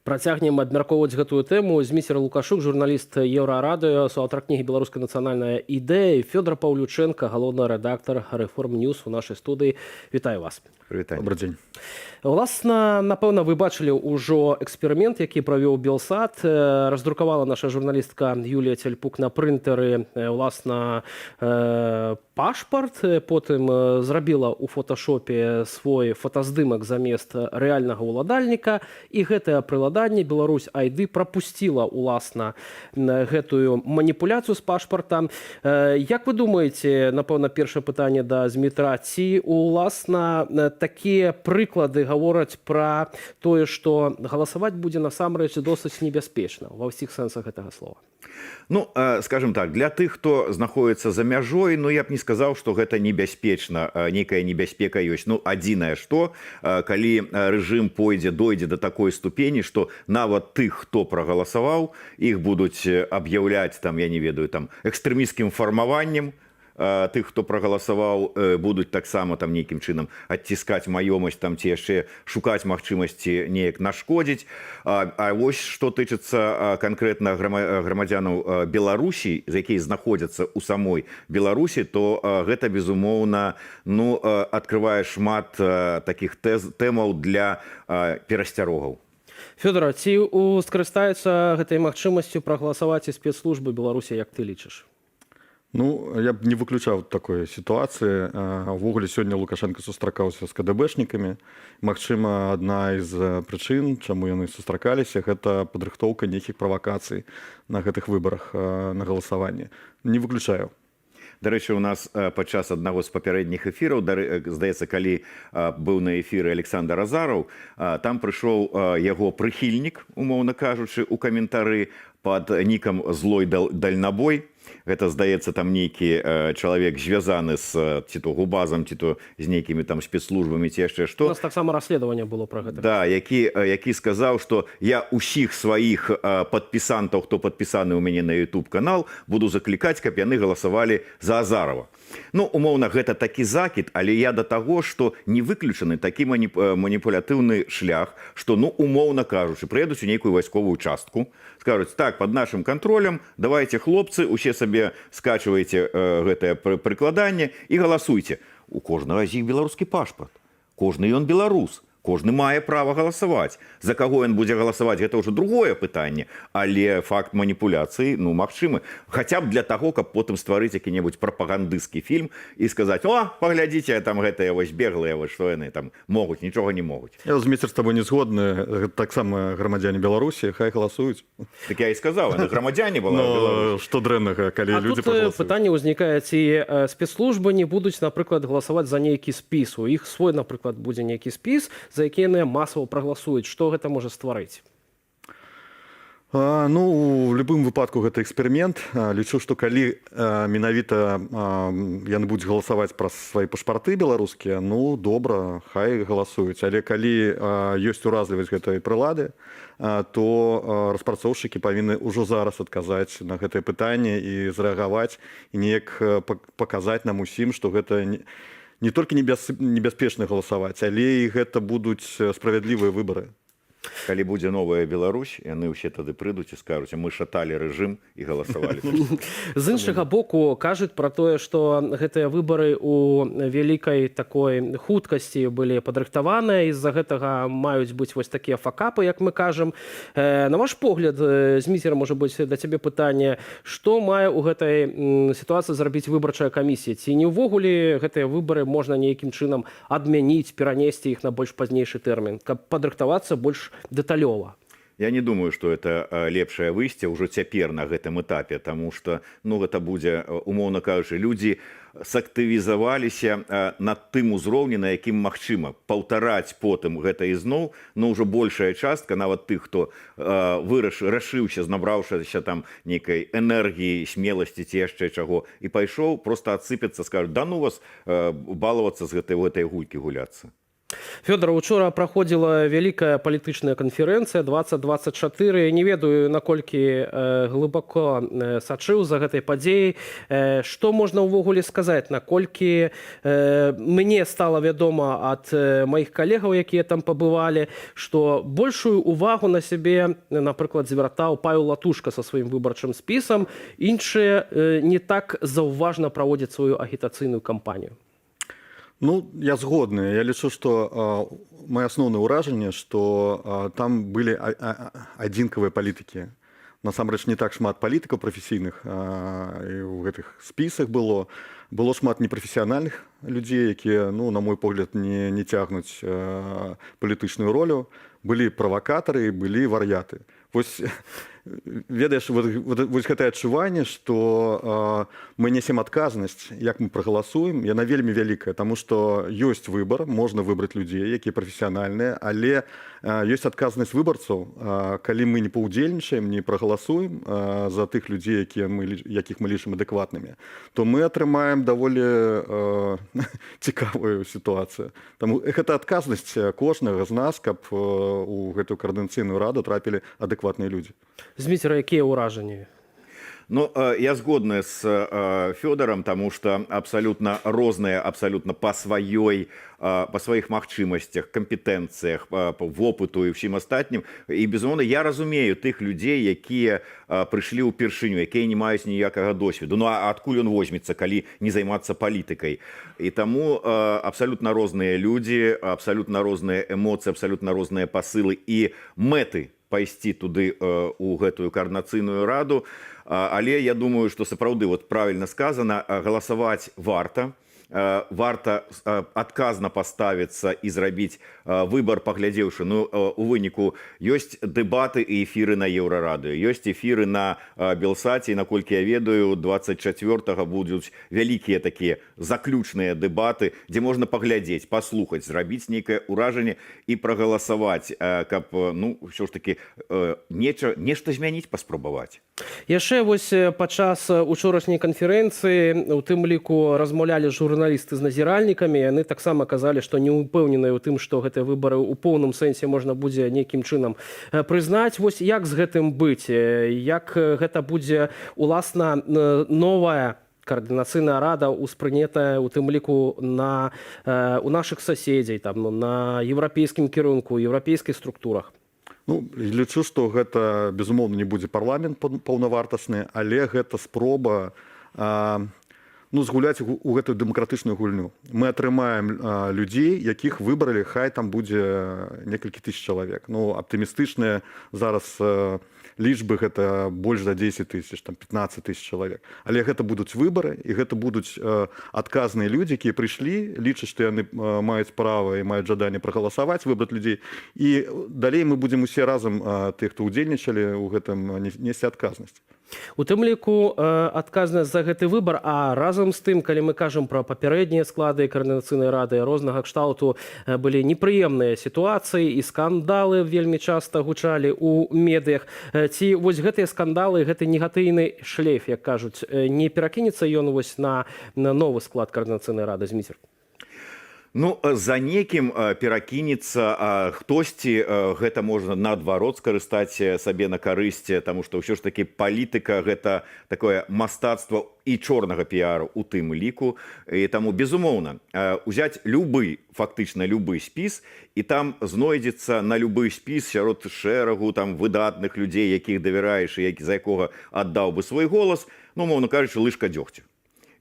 Працягнем абмяркоўваць гэтую тэму. Зміцер Лукашук, журналіст Еўрарадыё, суаўтар кнігі «Беларуская нацыянальная ідэя», Фёдар Паўлючэнка, галоўны рэдактар Рэформ Ньюс, у нашай студыі. Вітаю вас. Прывітанне. Добрый дзень. Уласна, напэўна, вы бачылі ўжо эксперымент, які правёў Белсат. Раздрукавала наша журналістка Юлія Цяльпук на прынтары уласна пашпарт, потым зрабіла ў фоташопе свой фотаздымак замест рэальнага ўладальніка, і гэтае прыладанне Беларусь ID прапусціла уласна гэтую маніпуляцыю з пашпартам. Як вы думаеце, напэўна, першае пытанне да Змітра: ці уласна такія прыклады гавораць пра тое, што галасаваць будзе насамрэч досыць небяспечна ва ўсіх сэнсах гэтага слова? Ну, скажем так, для тых, хто знаходіцца за мяжой, ну, я б не сказаў, што гэта небяспечна, нейкая небяспека ёсць. Ну, адзінае што, калі рэжым пойдзе, дойдзе до такой ступені, што нават тых, хто прагаласаваў, іх будуць аб'яўляць там, я не ведаю, там, экстрэмісцкім фармаваннем, тых, хто прагаласаваў, будуць таксама там нейкім чынам адціскаць маёмасць там ці яшчэ шукаць магчымасці неяк нашкодзіць. А вось што тычыцца канкрэтна грамадзянаў Беларусі, з якія знаходзяцца ў самой Беларусі, то гэта, безумоўна, ну, адкрывае шмат такіх тэмаў для перасцярогаў. Фёдар, ці скарыстаюцца гэтай магчымасцю прагаласаваць і спецслужбы Беларусі, як ты лічыш? Ну, я б не выключаў такой сітуацыі. Увогуле сёння Лукашэнка сустракаўся з КДБшнікамі. Магчыма, адна з прычын, чаму яны сустракаліся, гэта падрыхтоўка нейкіх правакацый на гэтых выбарах, на галасаванні. Не выключаю. Дарэчы, у нас падчас аднаго з папярэдніх эфіраў, здаецца, калі быў на эфіры Александр Азараў, там прыйшоў яго прыхільнік, умоўна кажучы, у каментары пад нікам «Злой дальнабой». Гэта, здаецца, там нейкі чалавек, звязаны з ці то ГУБАЗам, ці то з нейкімі там спецслужбамі, ці яшчэ У што. нас таксама расследаванне было пра гэта. Да, які сказаў, што я усіх сваіх падпісантаў, хто падпісаны ў мяне на YouTube канал, буду заклікаць, каб яны галасавалі за Азарова. Ну, умоўна, гэта такі закід, але я да таго, што не выключаны такі маніпулятыўны шлях, што, ну, умоўна кажучы, прыедуць у нейкую вайсковую частку, скажуць: «Так, под нашим контролем, давайте, хлопцы, усе сабе скачваеце гэтае прыкладанне і галасуйце». У кожнага з іх беларускі пашпарт. Кожны ён беларус. Кожны мае права галасаваць. За каго ён будзе галасаваць, гэта ўжо другое пытанне, але факт маніпуляцыі, ну, магчымы. Хаця б для таго, каб потым стварыць які-небудзь прапагандысцкі фільм і сказаць: «О, паглядзіце, там гэтыя вось беглыя, вось што яны там могуць, нічога не могуць». Я, Зміцер, з табой не згодны. Гэта таксама грамадзяне Беларусі, хай галасуюць. Так я і сказаў, яны грамадзяне была. Но што дрэннага, калі А людзі тут прагаласуюць? пытанне ўзнікае, ці спецслужбы не будуць, напрыклад, галасаваць за нейкі спіс. У іх свой, напрыклад, будзе нейкі спіс, за які яны масава прагаласуюць. Што гэта можа стварыць? Ну, у любым выпадку гэта эксперымент. Лічу, што калі менавіта яны будуць галасаваць праз свае пашпарты беларускія, ну, добра, хай галасуюць. Але калі ёсць уразлівасць гэтай прылады, то распрацоўшчыкі павінны ўжо зараз адказаць на гэтае пытанне і зрэагаваць і неяк паказаць нам усім, што гэта не толькі небяспечна галасаваць, але і гэта будуць справядлівыя выбары. Калі будзе новая Беларусь, яны ўсе тады прыйдуць і скажуць: «Мы шаталі рэжым і галасавалі». З іншага боку, кажуць пра тое, што гэтыя выбары у вялікай такой хуткасці былі падрыхтаваныя, з-за гэтага маюць быць вось такія факапы, як мы кажам. На ваш погляд, Зміцер, можа быць, да цябе пытанне: што мае ў гэтай сітуацыі зрабіць выбарчая камісія? Ці не ўвогуле гэтыя выбары можна нейкім чынам адмяніць, перанесці іх на больш пазнейшы тэрмін, каб падрыхтавацца больш дэталёва? Я не думаю, што это лепшае выйсце ўжо цяпер, на гэтым этапе, таму што, ну, гэта будзе, умоўна кажучы, людзі сактывізаваліся на тым узроўні, на якім магчыма. Паўтараць потым гэта ізноў, ну, ўжо большая частка нават тых, хто рашыўся, набраўшыся там нейкай энергіі, смеласці ці яшчэ чаго, і пайшоў, просто адсыпецца, скажуць: «Да ну вас балавацца з гэтай, у гэтай гулькі гуляцца». Фёдар, учора праходзіла вялікая палітычная канферэнцыя 2024. Не ведаю, наколькі глыбока сачыў за гэтай падзеяй. Што можна ўвогуле сказаць, наколькі мне стала вядома ад маіх калегаў, якія там пабывалі, што большую увагу на сябе, напрыклад, звяртаў Павел Латушка са сваім выбарчым спісам, іншыя не так заўважна праводзяць сваю агітацыйную кампанію. Ну, я згодны. Я лічу, што маё асноўнае ўражанне, што там былі адзінкавыя палітыкі. Насамрэч не так шмат палітыкаў прафесійных і ў гэтых спісах было. Было шмат непрафесіянальных людзей, якія, ну, на мой погляд, не цягнуць палітычную ролю. Былі правакатары, былі вар'яты. Вось, ведаеш, вот гэтае адчуванне, што мы несем адказнасць, як мы прагаласуем, яна вельмі вялікая, таму што ёсць выбар, можна выбраць людзей, якія прафесіянальныя, але ёсць адказнасць выбарцаў, калі мы не паўдзельнічаем, не прагаласуем за тых людзей, якіх мы лічым адэкватнымі, то мы атрымаем даволі цікавую сітуацыю. Таму гэта адказнасць кожнага з нас, каб у гэтую каардынацыйную раду трапілі адэкватныя людзі. Зміцер, якія ўражанні? Ну, я згодны з Фёдарам, таму што абсалютна розныя, абсалютна па сваіх магчымасцях, кампетэнцыях, па вопыту і ўсім астатнім. І, безумоўна, я разумею тых людзей, якія прыйшлі ўпершыню, якія не маюць ніякага досведу. Ну, а адкуль ён возьмецца, калі не займацца палітыкай? І таму абсалютна розныя людзі, абсалютна розныя эмоцыі, абсалютна розныя пасылы і мэты пайсці туды у гэтую каардынацыйную раду. Але я думаю, што сапраўды, вот правильно сказано, галасаваць варта. Варта адказна паставіцца і зрабіць выбар, паглядзеўшы. Ну, у выніку ёсць дэбаты і эфіры на Еўрарадыё, ёсць эфіры на Белсаце, і, наколькі я ведаю, 24 будуць вялікія такія заключныя дэбаты, дзе можна паглядзець, паслухаць, зрабіць нейкае ўражанне і прагаласаваць, каб ну, ўсё ж таки нешта змяніць паспрабаваць. Яшчэ вось падчас учорашняй канферэнцыі у тым ліку размаўлялі журналісты з назіральнікамі. Яны таксама казалі, што не ўпэўненыя ў тым, што гэтыя выбары ў поўным сэнсе можна будзе нейкім чынам прызнаць. Вось як з гэтым быць, як гэта будзе уласна новая каардынацыйная рада ўспрынятая, у тым ліку на у нашых суседзей там, ну, на еўрапейскім кірунку, еўрапейскіх структурах? Ну, лічу, што гэта, безумоўна, не будзе парламент паўнавартасны, але гэта спроба ну, згуляць у гэтую дэмакратычную гульню. Мы атрымаем людзей, якіх выбралі, хай там будзе некалькі тысяч чалавек. Ну, аптымістычныя зараз лічбы — гэта больш за 10 тысяч, там 15 тысяч чалавек. Але гэта будуць выбары, і гэта будуць адказныя людзі, якія прыйшлі, лічаць, што яны маюць права і маюць жаданне прагаласаваць, выбраць людзей. І далей мы будзем усе разам, тых, хто ўдзельнічалі ў гэтым, несці адказнасць. У тым ліку адказнасць за гэты выбар. А разам з тым, калі мы кажам пра папярэднія склады каардынацыйнай рады, рознага кшталту былі непрыемныя сітуацыі, і скандалы вельмі часта гучалі ў медыях. Ці вось гэтыя скандалы, гэты негатыўны шлейф, як кажуць, не перакінецца ён вось на новы склад каардынацыйнай рады, Зміцер? Ну, за некім перакінецца, а хтосьці гэта можна наадварот скарыстаць сабе на карысць, таму што ўсё ж такі палітыка — гэта такое мастацтва і чорнага піару у тым ліку. І таму, безумоўна, узяць любы, фактычна любы спіс, і там знойдзецца на любы спіс сярод шэрагу там выдатных людзей, якіх давяраеш і за якога аддаў бы свой голас, ну, умоўна кажучы, лыжка дзёгцю.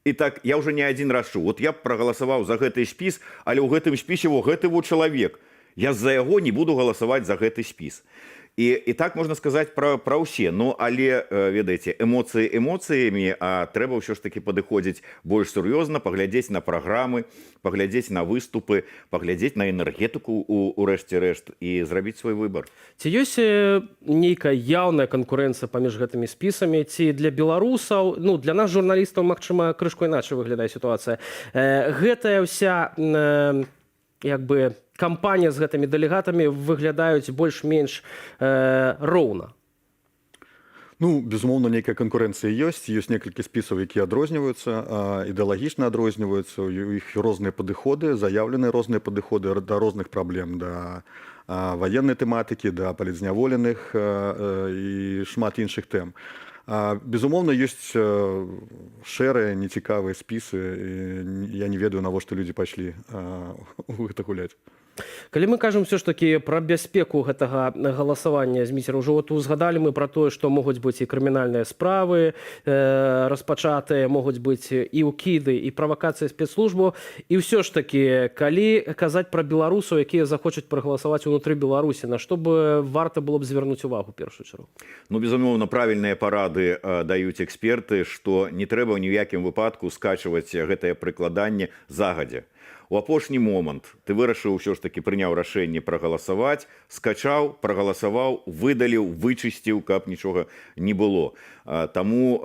І так я ўжо не адзін раз чуў: «Вот я б прагаласаваў за гэты спіс, але ў гэтым спісе во гэты во чалавек. Я з-за яго не буду галасаваць за гэты спіс». І так можна сказаць пра ўсе. Ну, але ведаеце, эмоцыі эмоцыямі, а трэба ўсё ж такі падыходзіць больш сур'ёзна, паглядзець на праграмы, паглядзець на выступы, паглядзець на энергетыку у рэшце рэшт і зрабіць свой выбар. Ці ёсць нейкая яўная канкурэнцыя паміж гэтымі спісамі, ці для беларусаў, ну, для нас, журналістаў, магчыма, крышку іначай выглядае сітуацыя, гэтая ўся як бы кампанія з гэтымі дэлегатамі выглядаюць больш-менш роўна? Ну, безумоўна, нейкая канкурэнцыя ёсць. Ёсць некалькі спісаў, якія адрозніваюцца, ідэалагічна адрозніваюцца, у іх розныя падыходы, заяўленыя розныя падыходы да розных праблем, да ваеннай тэматыкі, да палітзняволеных і шмат іншых тэм. Безумоўна, ёсць шэрыя нецікавыя спісы. Я не ведаю, навошта людзі пайшлі у гэта гуляць. Калі мы кажам все ж таки пра бяспеку гэтага галасавання, Зміцер, ужо вот узгадалі мы пра тое, што могуць быць і крымінальныя справы распачатыя, могуць быць і ўкіды, і правакацыі спецслужбу. І ўсё ж таки, калі казаць пра беларусаў, якія захочуць прагаласаваць унутры Беларусі, на што бы варта было б звярнуць увагу першую чаргу? Ну, безумоўна, правільныя парады даюць эксперты, што не трэба ні ў якім выпадку скачваць гэтае прыкладанне загадзя. У апошні момант ты вырашыў, ўсё ж таки прыняў рашэнне прагаласаваць, скачаў, прагаласаваў, выдаліў, вычысціў, каб нічога не было. Таму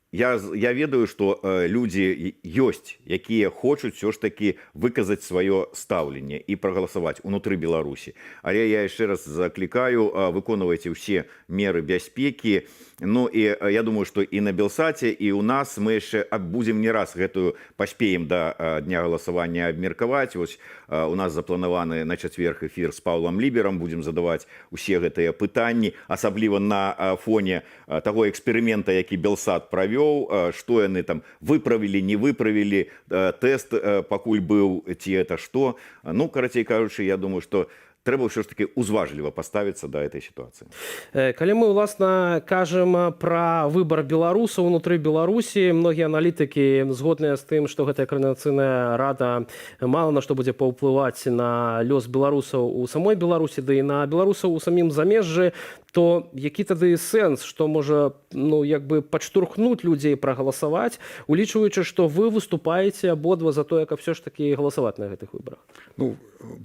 я ведаю, што людзі ёсць, якія хочуць ўсё ж таки выказаць сваё стаўленне і прагаласаваць унутры Беларусі. Але я яшчэ раз заклікаю: выконвайце ўсе меры бяспекі. Ну і я думаю, што і на Белсаце, і ў нас мы яшчэ будзем не раз гэтую, паспеем да дня галасавання абмеркаваць. Вось у нас запланаваны на чацверг эфір з Паўлам Ліберам, будзем задаваць усе гэтыя пытанні, асабліва на фоне таго эксперымента, які Белсат правёў, што яны там выправілі, не выправілі, тэст пакуль быў ці это што. Ну, карацей кажучы, я думаю, што трэба ўсё ж таки узважліва паставіцца да этой сітуацыі. Калі мы ўласна кажам пра выбар беларусаў унутры Беларусі, многія аналітыкі згодныя з тым, што гэтая каардынацыйная рада мала на што будзе паўплываць на лёс беларусаў у самой Беларусі, ды і на беларусаў у самім замежжы, то які тады сэнс, што можа, ну, як бы падштурхнуць людзей прагаласаваць, улічваючы, што вы выступаеце абодва за тое, каб все ж таки галасаваць на гэтых выбарах? Ну,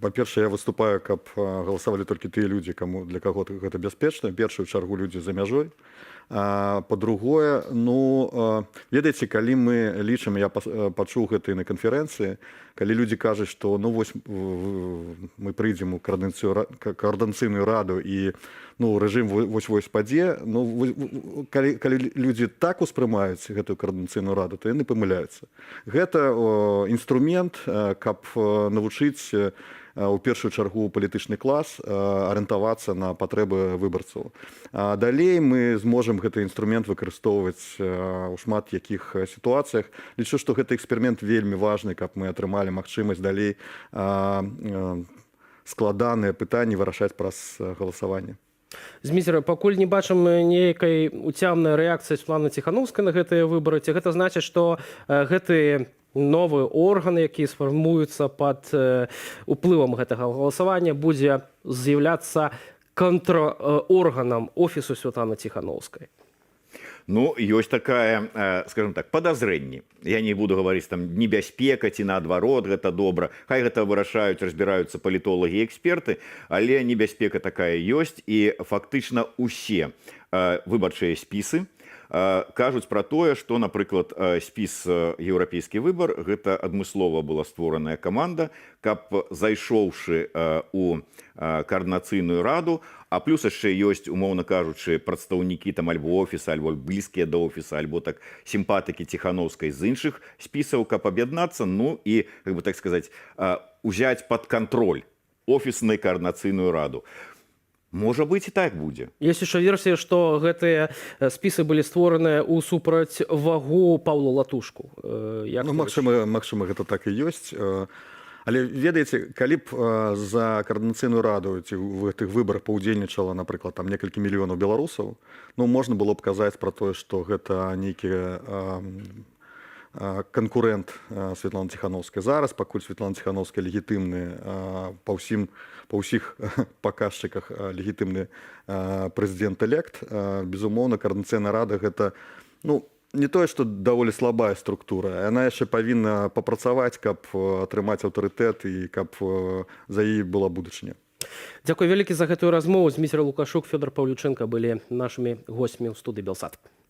па-першае, я выступаю, каб галасавалі толькі тыя людзі, каму, для каго гэта бяспечна, першую чаргу людзі за мяжой. Па-другое, ну, ведаеце, калі мы лічым, я пачуў гэта і на канферэнцыі, калі людзі кажуць, што, ну вось, мы прыйдзем у каардынацыйную раду і, ну, рэжым вось-вось падзе, ну, калі людзі так успрымаюць гэтую каардынацыйную раду, то яны памыляюцца. Гэта інструмент, каб навучыць у першую чаргу палітычны клас арыентавацца на патрэбы выбарцаў. А далей мы зможам гэты інструмент выкарыстоўваць у шмат якіх сітуацыях. Лічу, што гэты эксперымент вельмі важны, каб мы атрымалі магчымасць далей складаныя пытанні вырашаць праз галасаванне. Зміцер, пакуль не бачым нейкай уцямнай рэакцыі Святланы Ціханаўскай на гэтыя выбары. Ці гэта значыць, што гэты новы орган, які сфармуецца пад уплывам гэтага галасавання, будзе з'яўляцца контрорганам офісу Святланы Ціханаўскай? Ну, ёсць такая, скажем так, падазрэнні. Я не буду гаварыць, там, небяспека ці наадварот гэта добра. Хай гэта вырашаюць, разбіраюцца палітолагі і эксперты, але небяспека такая ёсць, і фактычна усе выбарчыя спісы кажуць пра тое, што, напрыклад, спіс «Еўрапейскі выбар» — гэта адмыслова была створаная каманда, каб, зайшоўшы у каардынацыйную раду, а плюс яшчэ ёсць, умоўна кажучы, прадстаўнікі там альбо офіса, альбо блізкія да офіса, альбо так сімпатыкі Ціханаўскай з іншых спісаў, каб аб'яднацца, ну і, как бы так сказать, узяць под кантроль офісную каардынацыйную раду. Можа быць, і так будзе. Есть еще версія, што гэтыя спісы былі створаныя ў супрацьвагу Паўлу Латушку. Як Ну, ты магчыма, гэта так і ёсць. Але ведаеце, калі б за каардынацыйную раду ці ў гэтых выбарах паўдзельнічала, напрыклад, там некалькі мільёнаў беларусаў, ну, можна было б казаць пра тое, што гэта нейкі канкурэнт Светланы Ціханаўскай. Зараз, пакуль Светлана Ціханаўская легітымны па ўсіх паказчыках легітымны прэзідэнт-элект, безумоўна, каардынацыйная рада — гэта, ну, не тое што даволі слабая структура, яна яшчэ павінна папрацаваць, каб атрымаць аўтарытэт і каб за яе была будучыня. Дзякуй вялікі за гэтую размову. Зміцер Лукашук, Фёдар Паўлючэнка былі нашымі госцямі ў студыі Белсат.